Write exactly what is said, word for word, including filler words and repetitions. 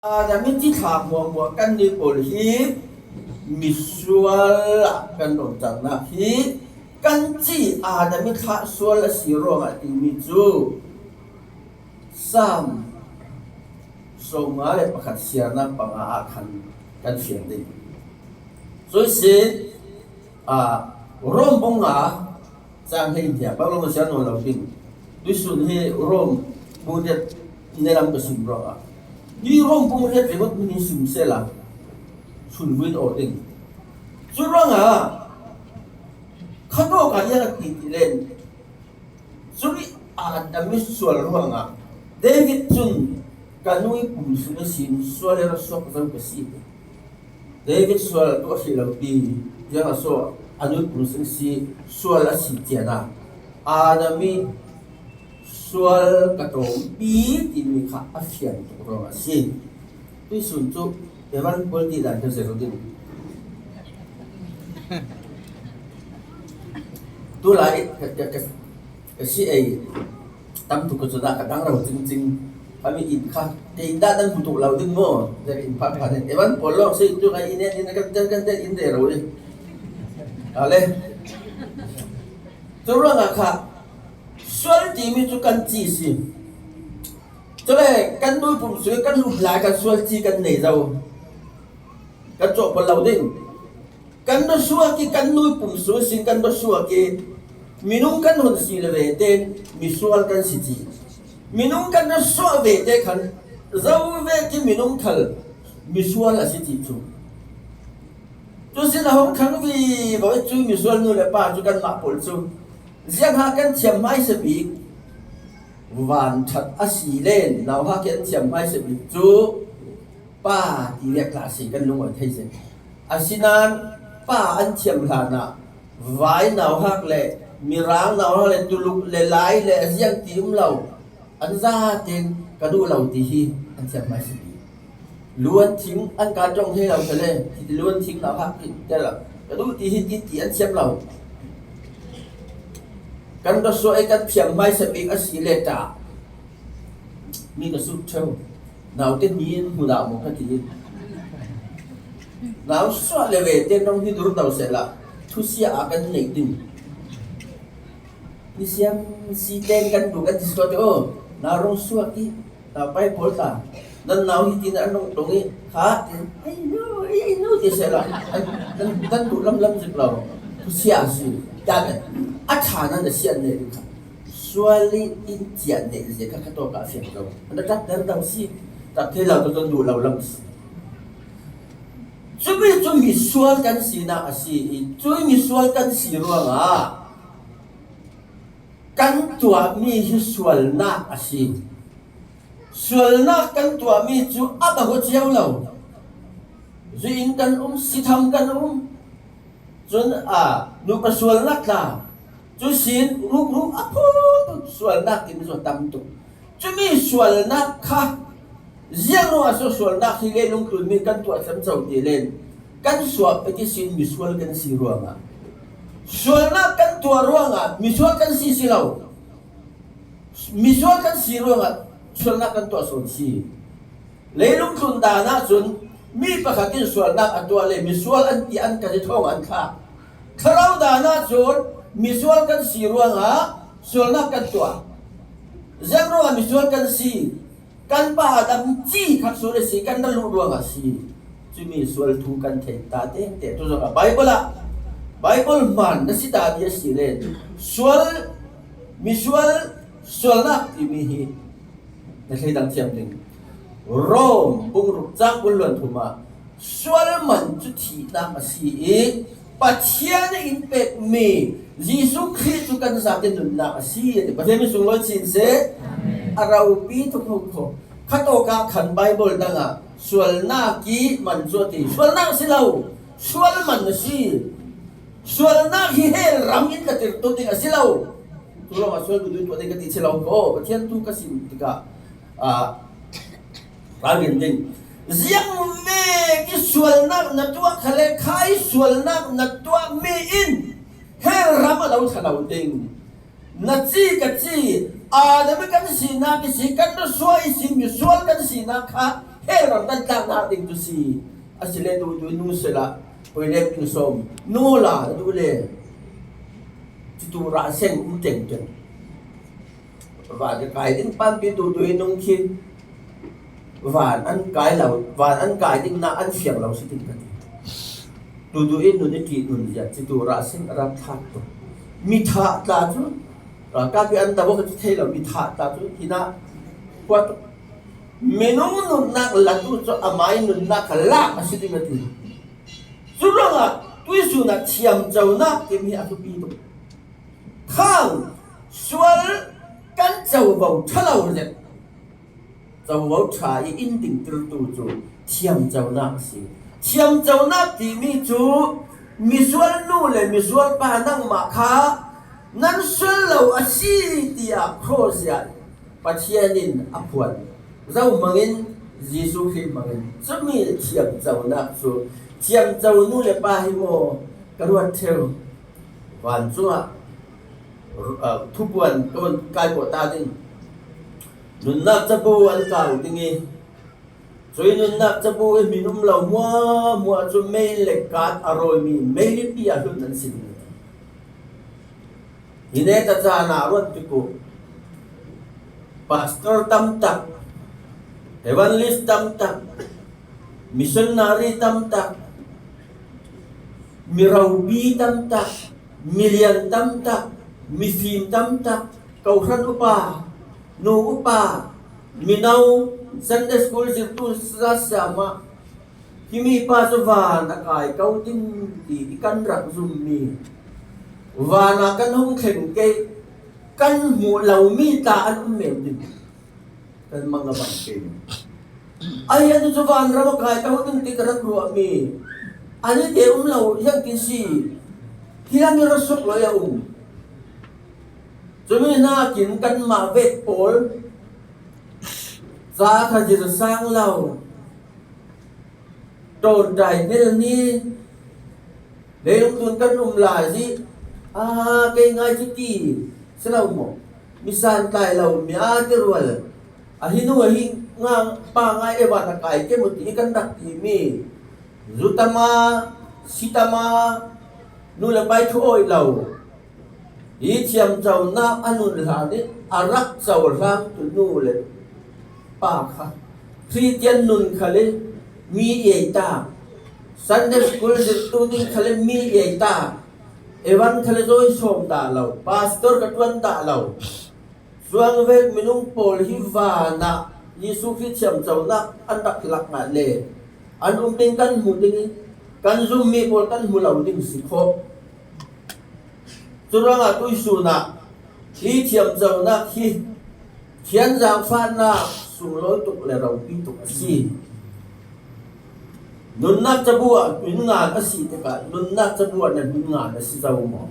Adam i thlah hmuahhmuah kan ni pawl hi misual ah kan rawngcangnak hi kan ci. Adam i thlah sual a si ruangah timi cu Sam sawmnga le pakhat siarnak panga ah khan kan fiang ding. Cuisin, aa, Rom bung nga cang hleihnih ah bang lawng a siar nawn lo ding. Tuisun hi Rom bung riat nilam ka sim ruangah hi Rom bung riat ringawt min sim sehla chun vui in aw ding. Cu ruangah khatawk ah ziang a ti ti len cumi Adam i sual ruangah David cun ka nu i pum sung ihsin sual i ra suak zo ka si. David sual tu a si lo ti, ziang a so a nu i pum sung si sual a si cian a Adam i sual ka tawmpi timi kha a fian tuk ruang a si. Tuisun cu Evan Paul ti dan kan zero ding. Tulai ka, ka, ka, ka si ei tam tuk ka cun ah ka dang ro cingcing. Kami in kha, kei dah nan hmutuk lo ding maw? Zek in phan phan in. Evan Paul lawng si tu ngai in in kan kan kan in de ro ding. Ale. Tu ruangah kha sual timi cu kan ci si. Cule kan nu i pum sung kan luh lai kan sual ci kan nei zo. Kan cawhpawlh lo ding. Kan ra suak i kan nu i pum sung sin kan ra suak i minung kan hun si le ve tein misual kan si ti. Minung kan ra suak ve te khan zo ve ki minung khal misual a si ti cu. Cu sin a hong khang vivo i cu misual nu le pa cu kanmah pawl cu ziang ha kan thiam hmaisa bik, vanṭhat a si len nauhak i an thiam hmaisa bik cu pa ti vek hlah si kan lungawi thei zet. Asinain pa an thiam hlanah vai nauhak le mirang nauhak le tuluk le lai le a ziang ti um lo. An zaten ka duh lo ti hi an thiam hmaisa bik. Luan thing an ka ṭong hlei lo tale, luan thing nauhak ti te lo. Ka duh ti hi ti ti an thiam lo. Kan ra suak i kan thiam hmaisa bik a si le ta mi ka sut ṭheu. Naute ni in hmu dah maw ka ti. Nau suah le ve tein rong hi dur do sehla thusia a kan neih ding. Ni siam si tein kan duh kan ti suak te aw. Nau rong suak i nau pai pawl ta. Nan nau hi tin an rong tong i kha tin ai no ai no ti sehla nan duh lam lam zik lo. Thusia a si. Tan a ṭha nan a sian ne ding kha. Sual i in cian neih zia kha khatawk ah a fiang lo. An a ṭap ter dang si. Ṭap thei lo tu tuan duh lo lam si. Cumi cu misual kan sinak a si i cui misual kan si ruangah kan tuahmi hi sualnak a si. Sualnak kan tuahmi cu a bang cio lo. Zui in kan um, sitham kan um. Cun a nupa sualnak tla cu sin rukruk a phun sualnak in zua tam tuk. Cumi sualnak kha ziang ruangah so sualnak hi leilung tlunmi kan tuah cemco ti len kan suak a kisin misual kan si ruangah sualnak kan tuah ruangah misual kan si si lo. Misual kan si ruangah sualnak kan tuah sawn si. Leilung tlun dan ahcun mi pakhat in sualnak a tuah le misual an ti an ka zithawng an thlah. Thlarau dan ahcun misual kan si ruangah sualnak kan tuah. Ziang ruangah misual kan si? Kan pa Adam ci khat sual a si, kan ra luh ruangah si. Cumi sual thu kan theih ta tete. Tu zongah Baibal ah Baibal hmaan na si ta mi a si le sual, misual, sualnak timi hi na thleidang thiam ding. Rom bung ruk cang bul luan thum ah sual man cu thihnak a si i Pathian in pekmi Jesuh Khrih cu kan zate nunnak a si. Pathian min sunglawi chin seh. A ropi tuk hoko. Khatawk ah khan Baibal dang ah sualnak i man cu a ti. Sualnak a si lo. Sual man a si. Sualnak hi hell ram in ka tirtu ding a si lo. Tulawng ah sual duh tuah ding ka ti si lo ko. Pathian tu ka sim tikah, ah, ralrin ding. Ziang ve ki sualnak na tuah khale khai sualnak na tuah mi in hell ram a lo thla lo ding. Na ci ka ci, Adam i kan sinak i si, kan ra suak i si, misual kan sinak kha Hell ram kan tlakna ding tu si. A si le duhdui nu sela, poi le pin som nu la na duh le. Citu rah seng um tengteng. Van ka kai ding panpi duhdui nung khi van an kai lo, van an kai ding na an fiang lo si ding ka ti. Duhdui nun i ti nun zia citu rah seng a ram thak tu. Mi thah tla cu, ka pi an ta bo ka ti thei lo, mi thah tla cu hina kuat minung nunnak latu cu amai nunnak kha lak a si ding a ti. Curuangah tuisun ah thiamconak timi a thupi tuk. Khang sual kan covo ṭha lo zet. Covo ṭha i in dingtirtu cu thiamconak a si. Thiamconak timi cu misual nu le misual pa nangmah kha nan sual lo a si tiah cross ah Pathian in a phuan. Zo hmangin, Jesuh Khrih hmangin. Cumi thiamconak cu thiamco nu le pa hi maw ka ruat ṭheu. Vancungah, uh, thupuan ka kai kawh ta ding. Nunnak cabu an kau ding i, cui nunnak cabu i hmin um lo hmuahhmuah cu mei le kat a rawimi meilipi a hlun an si ding. Hi neta caan ah ruat tik uh, pastor tam tak, evangelist tam tak, missionary tam tak, mi ropi tam tak, milian tam tak, mifim tam tak, kohran upa, nu upa, mino, Sunday school zirtu sa siamah, himi pa cu van a kai ko ding ti i kan rak zummi, van ah kan hung thleng ke kan hmuh lomi tla an um men ding. Kan mang a bang ke. Ahi an cu van ram a kai ko ding ti ka rak ruahmi. Ani te um lo, ziangtin si. Hi lam i rak suk lo a um. Cumi nakin kanmah vek pawl ca kha zir sang lo. Ṭawnṭai hmel ni leilung tun kan um lai zih. Aa, kei ngai cu ti si lo maw? Mi santlai lo mi aa ti rual. A hi nu a hi nga pa ngai evan a kai ke mu ti kan rak timi. Zu tama, si tama, nu le pai thu awi lo. Hi thiamconak a nun hlan i a rak cohlang tu nu le pa kha Khristian nun khal i mi ei ta, Sunday school zirtu ding khal i mi ei ta, evan khal i zawi sawm dah lo, pastor ka ṭuan dah lo. Cuang vek minung pawl hi vanah Jesuh Khrih thiamconak an rak lak ngah le an um ding kan hmuh ding i kan zummi pawl kan hmu lo ding si khawh. Curuangah tuisun ah hi thiamconak hi thian zaangfahnak sunglawi tuk le ropi tuk a si. Nunnak cabu ah hmin ngan a si tikah nunnak cabu ah na hmin ngan a si zo maw?